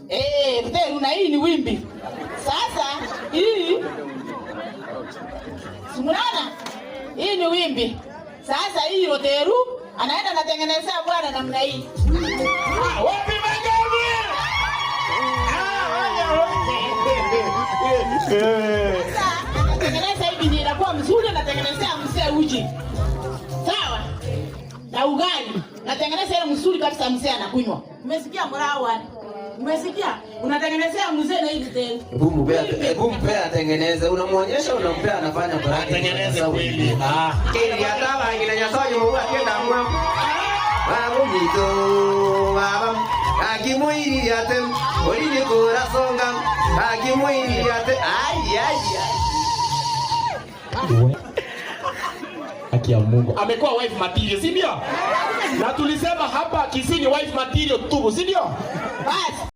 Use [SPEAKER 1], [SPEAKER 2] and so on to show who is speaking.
[SPEAKER 1] Eh, ruteru na hii ni wimbi. Sasa hii si mnaona? Hii ni wimbi. Sasa hii roteru anaenda anatengenezea bwana namna hii.
[SPEAKER 2] Ah, wapi makofi? Ah,
[SPEAKER 1] Sasa anatengeneza hivi ndio inakuwa mzuri, anatengenezea mzee uji. Sawa? Na ugali. Natengeneza ile mzuri kabisa mzee anakunywa. Umesikia mrawa? Umesikia? Unatengenezea mzee na hii ruteru.
[SPEAKER 3] Hebu mpe, hebu mpe atengeneze. Unamuonyesha, unampea, anafanya brand.
[SPEAKER 2] Atengeneze kweli. Ah.
[SPEAKER 3] Kiri ataba ngina nyasaye mu akenda mwa. Babu mito baba akimuiri ate olini kora songa akimuiri ate ai ai ai.
[SPEAKER 2] Haki ya Mungu. Amekuwa wife material, si ndio? Na tulisema hapa Kisii ni wife material tu, si ndio?
[SPEAKER 1] Basi.